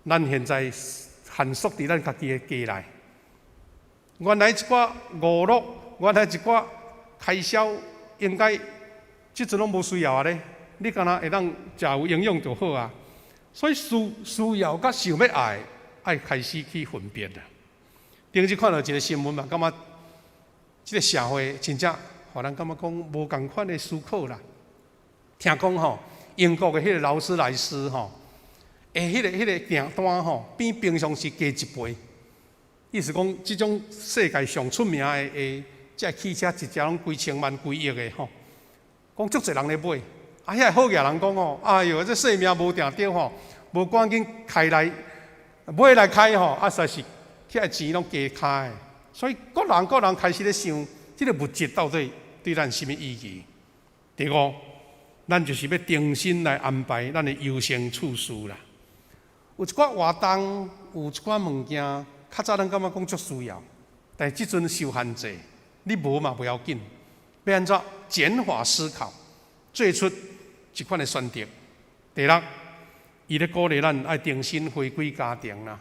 咱現在限縮佇咱家己的家內，原來一寡娛樂，原來一寡開銷，應該這陣攏無需要啊咧。你敢若會當食有營養就好啊。所以需要佮想欲愛，愛開始去分別啦。頂日看著一个新聞嘛，感覺這个社會真正予人感覺講無仝款的思考啦。聽講吼，英國的彼个勞斯萊斯吼，彼个訂單吼，比平常時加一倍。意思講，這種世界上出名的這汽車，一隻攏幾千萬、幾億的吼，講足濟人咧買。啊，遐个好額人講吼，哎喲，這性命無定著吼，無趕緊開來買來開吼，啊，實在是遐个錢攏加開的。所以各人各人開始咧想，這个物質到底對咱啥物意義？第五，咱就是欲重新來安排咱的優先次序啦。有一寡活動，有一寡物件，較早咱感覺講足需要，但是這陣受限制，你無嘛袂要緊。欲按怎減法思考，做出這款的選擇。第六，伊咧鼓勵咱愛重新回歸家庭啦。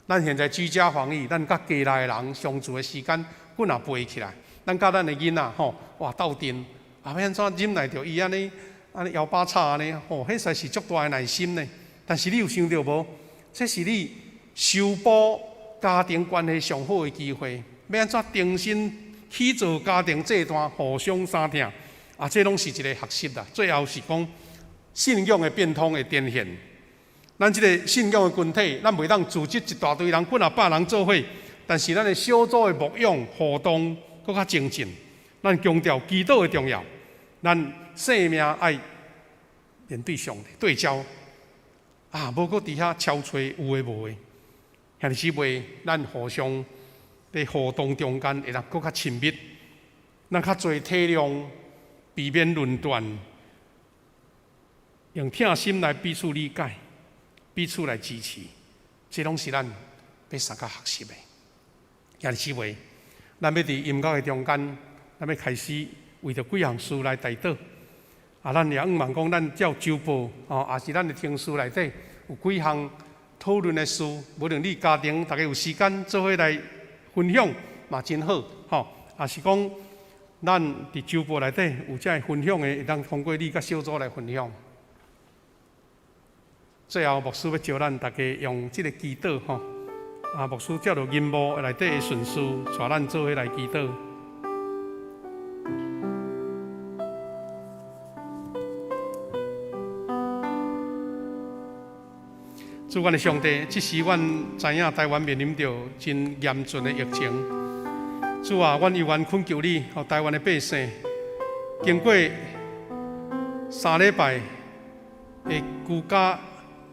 咱現在居家防疫，咱佮家內的人相處的時間，幾若倍起來。咱佮咱的囡仔吼，哇鬥陣，啊欲按怎忍耐著伊按呢按呢搖把叉按呢吼，彼實在是足大的耐心呢。但是你有想著無？這是你修補家庭關係上好的機會。欲按怎重新起造家庭這段互相相疼，啊，這攏是一個學習啦。最後是講信仰的變通會展現。咱這個信仰的群體，咱袂當組織一大堆人，幾若百人做伙，但是咱的小組的牧養互動閣較精進。咱強調祈禱的重要，咱生命愛面對上帝對焦，啊，無閣佇遐敲揣有的無的。兄弟姊妹，咱互相佇互動中間會當閣較親密，咱較濟體諒，避免論斷，用疼心來彼此理解。彼此來支持，這攏是咱欲相共學習的。兄弟姊妹，咱欲佇音樂的中間，咱欲開始為著幾項事來代禱。啊，咱也向望講，咱照週報哦，抑是咱的程序內底有幾項討論的事，無論你家庭逐家有時間做伙來分享，嘛真好吼。抑是講，咱佇週報內底有這个分享的，會當通過你佮小組來分享。最後，牧師欲召咱逐家用這个祈禱吼，啊，牧師照著銀幕內底的順序，帶咱做伙來祈禱。主，阮的上帝，這時阮知影台灣面臨著真嚴峻的疫情。主啊，阮猶原懇求你，予台灣的百姓經過3禮拜的居家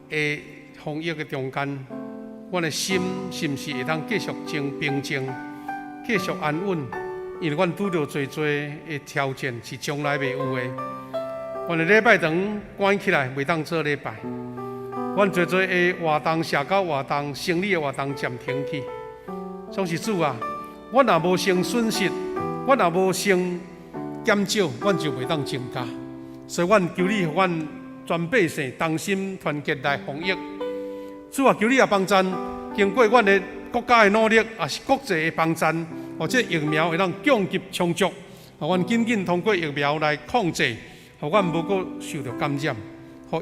的防疫的中間，阮的心是毋是會當繼續真平靜、繼續安穩？因為阮拄著濟濟的挑戰是從來未有的。阮的禮拜堂關起來，袂當做禮拜。阮濟濟的活動、社交活動、生理的活動暫停去。總是主啊，阮若無先損失，阮若無先減少，阮就袂當增加。所以，阮求你，予阮全百姓同心團結來防疫。主啊，求你也幫贊，經過阮的國家的努力，抑是國際的幫贊，予這疫苗會當供給充足，予阮緊緊通過疫苗來控制，予阮無閣受著感染，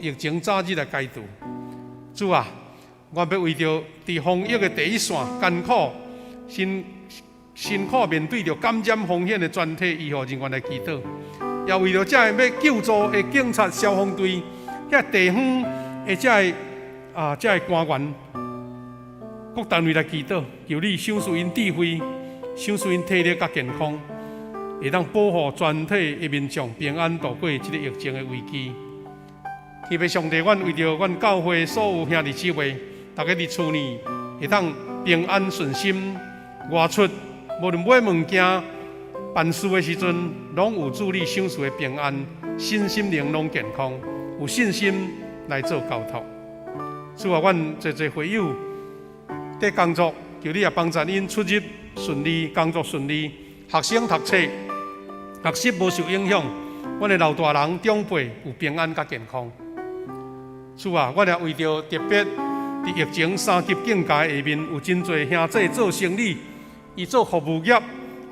予疫情早日來解除。主啊，阮欲為著佇防疫的第一線艱苦、辛辛苦面對著感染風險的全體醫護人員來祈禱，也為著這个欲救助的警察、消防隊、遐地方的這个啊這个官員，各單位來祈禱，求你賞賜𪜶智慧，賞賜𪜶體力佮健康，會當保護全體的民眾平安度過這个疫情的危機。天父上帝，阮為著阮教會所有兄弟姊妹，逐家佇厝內會當平安順心外出，無論買物件、辦事的時陣，攏有主你賞賜的平安，身心靈攏健康，有信心來做交託。主啊，阮濟濟會友佇工作，求你也幫助𪜶出入順利，工作順利，學生讀冊、學習無受影響，阮的老大人長輩有平安佮健康。主啊，阮也為著特別佇疫情三級警戒下面，有真濟兄弟做生理，伊做服務業，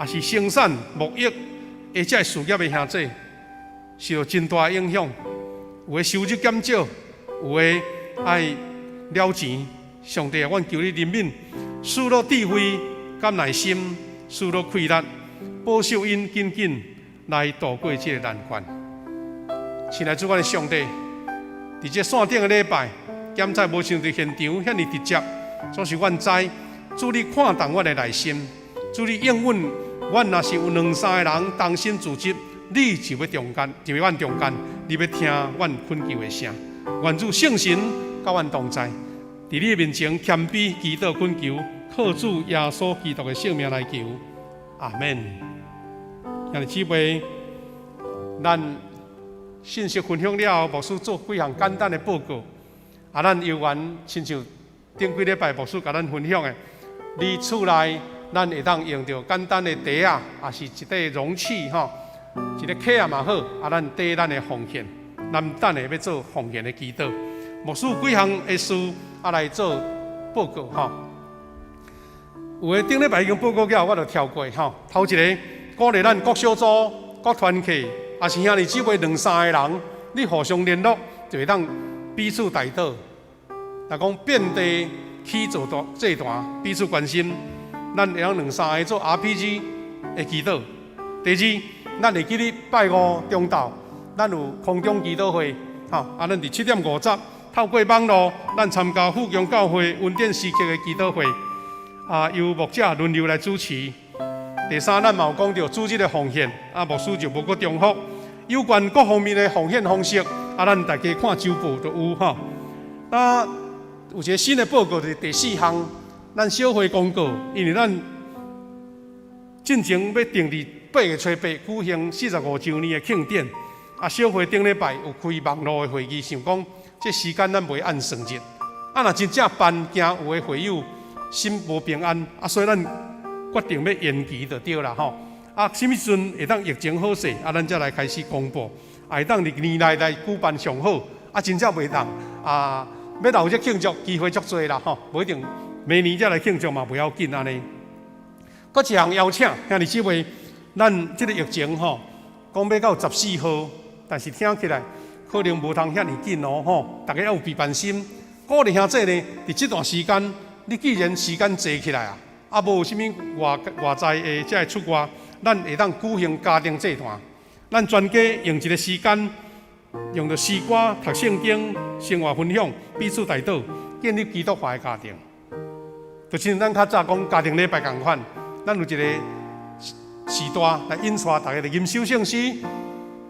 抑是生產貿易，或者事業的兄弟，受著真大影響。有的收入減少，有的愛了錢。上帝啊，阮求你憐憫，賜予智慧佮耐心，賜予氣力，保守𪜶緊緊來度過這个難關。親愛主，阮的上帝，佇這線頂的禮拜，檢測無像佇現場遐爾直接，總是阮知主你看重阮的內心，主你應允阮若是有兩三个人同心組織，你就欲中間，就佇阮中間，你欲聽阮懇求的聲。願主聖神佮阮同在，佇你面前謙卑祈禱懇求，靠主耶穌基督的聖名來求，阿們。兄弟姊妹，咱信息分享了後，牧師做幾項簡單的報告。啊，咱猶原親像頂幾禮拜牧師共咱分享的，你厝內咱會當用著簡單的袋仔，抑是一塊容器吼，一个盒仔嘛好，啊，咱缀咱的奉獻，咱等下欲做奉獻的祈禱。牧師有幾項的事啊來做報告吼。有的頂禮拜已經報告了，我就跳過吼。頭一个鼓勵咱各小組、各團契，抑是兄弟姊妹兩三个人，你互相聯絡，就會當彼此代禱。若講遍地起做大祭壇，彼此關心，咱會當兩三个做 RPG 的祈禱。第二，咱會記得拜五中晝，咱有空中祈禱會，吼，啊，咱佇7點50透過網路，咱參加富強教會恩典時刻的祈禱會，啊，由牧者輪流來主持。第三，咱嘛有講著主日的奉獻，啊，牧師就無閣重複。有關各方面的奉獻方式，啊，咱大家看週報就有吼。啊，有一个新的報告，就是第四項，咱小會公告，因為咱進前欲定佇8月初8舉行45週年的慶典，啊，小會頂禮拜有開網路的會議，想講這時間咱袂按算日，啊，若真正辦，驚有的會友心無平安，啊，所以咱決定欲延期就對啦吼。啊，啥物時陣會當疫情好勢，啊，咱才來開始公布，啊，會當佇年內來舉辦上好，啊，真正袂當啊，欲留這慶祝機會足濟啦吼，無一定明年才來慶祝嘛，袂要緊按呢。閣一項邀請，兄弟姊妹，咱這个疫情吼，講欲到14號，但是聽起來可能無通遐爾緊哦吼，大家要有備辦心。鼓勵兄弟呢，佇這段時間，你既然時間坐起來啊，啊無有啥物外外在的這个出外，咱會當舉行家庭祭壇。咱全家用一个時間，用著詩歌、讀聖經、生活分享、彼此代禱，建立基督化的家庭。就親像咱較早講家庭禮拜仝款，咱有一個時段來引帶大家來吟首聖詩、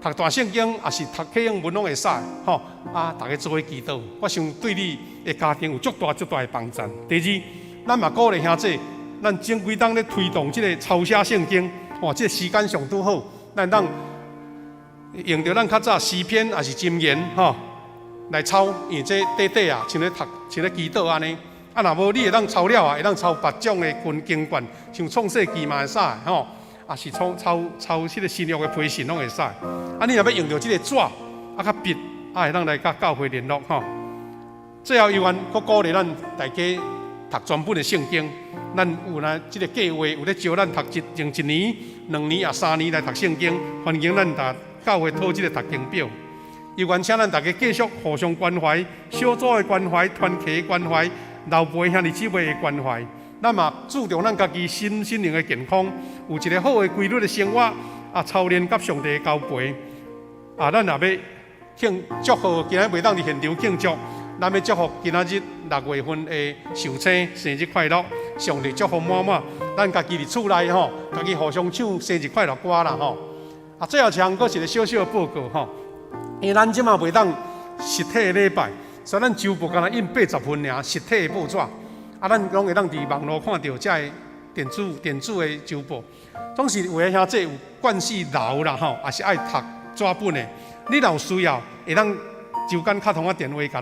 讀大聖經，抑是讀啟應文攏會使吼。啊，大家做伙祈禱，我想對你的家庭有足大足大的幫助。第二，咱嘛鼓勵兄弟，咱前幾冬咧推動這个抄寫聖經，哇，這个時間上拄好，咱當用著咱較早詩篇抑是箴言吼來抄，因為這短短啊，像咧讀，像咧祈禱按呢。啊，若無你會當抄了啊，會當抄別種的經經卷，像創世記嘛會使吼，抑是抄抄抄這个新約的批信攏會使。啊，你若欲用著這个紙啊，佮筆，啊，會當來佮教會聯絡吼。最後，猶原閣鼓勵咱大家讀全本的聖經。咱有呢這个計劃，有咧招咱讀一用一年、兩年抑三年來讀聖經，歡迎咱共教會討這个讀經表。猶原請咱大家繼續互相關懷，小組的關懷、團契的關懷、老輩兄弟姊妹的關懷。咱嘛注重咱家己身心靈的健康，有一个好的規律的生活，啊，操練佮上帝的交陪。啊，咱若欲慶祝賀，今仔袂當佇現場慶祝，咱欲祝福今仔日6月份的壽星生日快樂，上帝祝福滿滿。咱家己佇厝內吼，家己互相唱生日快樂歌啦吼。啊，最後一項閣是一个小小的報告吼，因為咱這馬袂當實體的禮拜，所以咱週報干焦印80份爾實體的報紙。啊，咱攏會當佇網路看著這个電子電子的週報。總是有的兄弟有慣勢留啦吼，抑是愛讀紙本的。你若有需要，會當周間敲通仔電話，共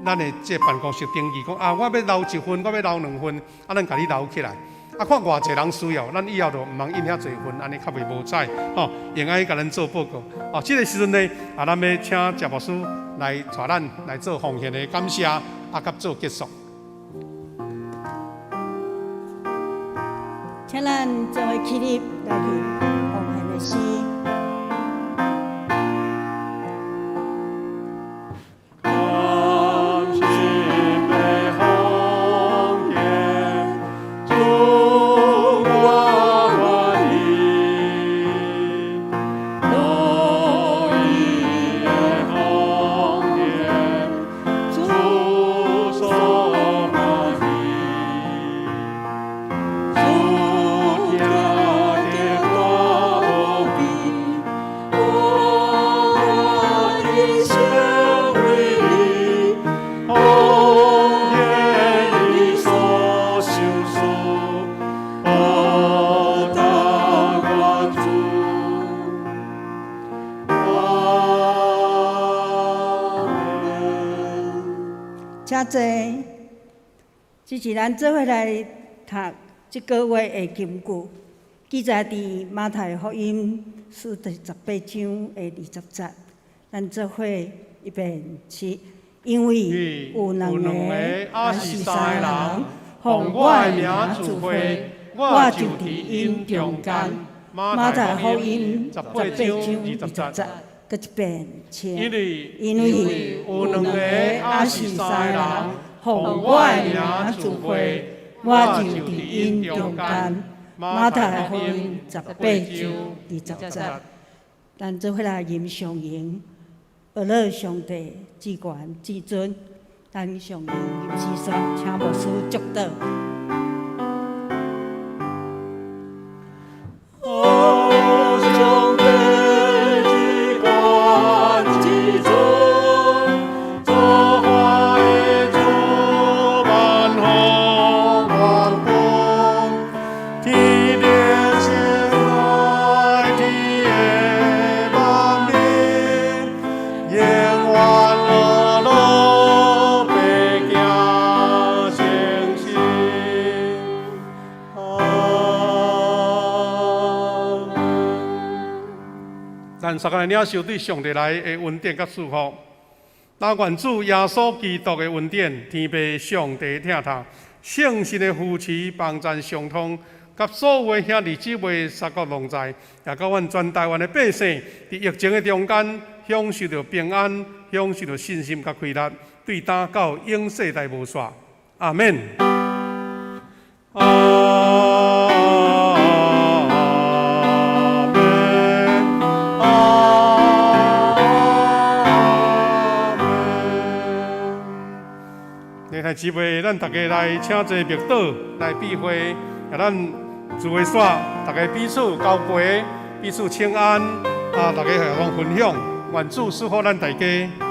咱的這个辦公室登記，講啊，我欲留一份，我欲留兩份，啊，咱共你留起來。啊，看偌濟人需要，咱以後就毋通印遐濟份，按呢較袂無彩吼，會用共咱做報告。哦，這个時陣呢，啊，咱欲請謝牧師來帶咱來做奉獻的感謝，啊，佮做結束。請咱做伙起立來念奉獻的詩。感謝的奉獻，主我願意，樂意的奉獻，主所歡喜。主聽著大無比，我一生為你，奉獻你所賞賜，報答我主。阿們。請坐，這是咱做伙來讀這个月的金句，記載佇馬太福音書第18章的20節。咱做伙預備起，因為有兩個，抑是三个人，奉我的名聚會，我就佇𪜶中間。馬太福音十八章二十節，閣一遍，請。因為因為有兩个抑是三个人，奉我的名聚會，我就佇𪜶中間。馬太福音十八章二十節。咱做伙來吟上榮，阿樂上帝至懸至尊。咱上榮吟詩說，請牧師祝禱。哦，上帝至懸至尊，造化的主，萬風萬軍，天頂生來天的萬民，永遠阿樂百行誠實。阿門。咱三個來領受對上帝來的恩典佮祝福。但願主耶穌基督的恩典，天父上帝疼痛，聖神的扶持幫贊相通，佮所有的兄弟姊妹三國同在，也佮阮全台灣的百姓，佇疫情的中間，享受著平安，享受著信心佮氣力，對今到永世代無煞。阿們。阿們，阿們。兄弟姊妹，咱大家來請坐默禱來閉會，予咱聚會煞，大家彼此交陪，彼此請安，啊，大家互相分享，願主賜福咱大家。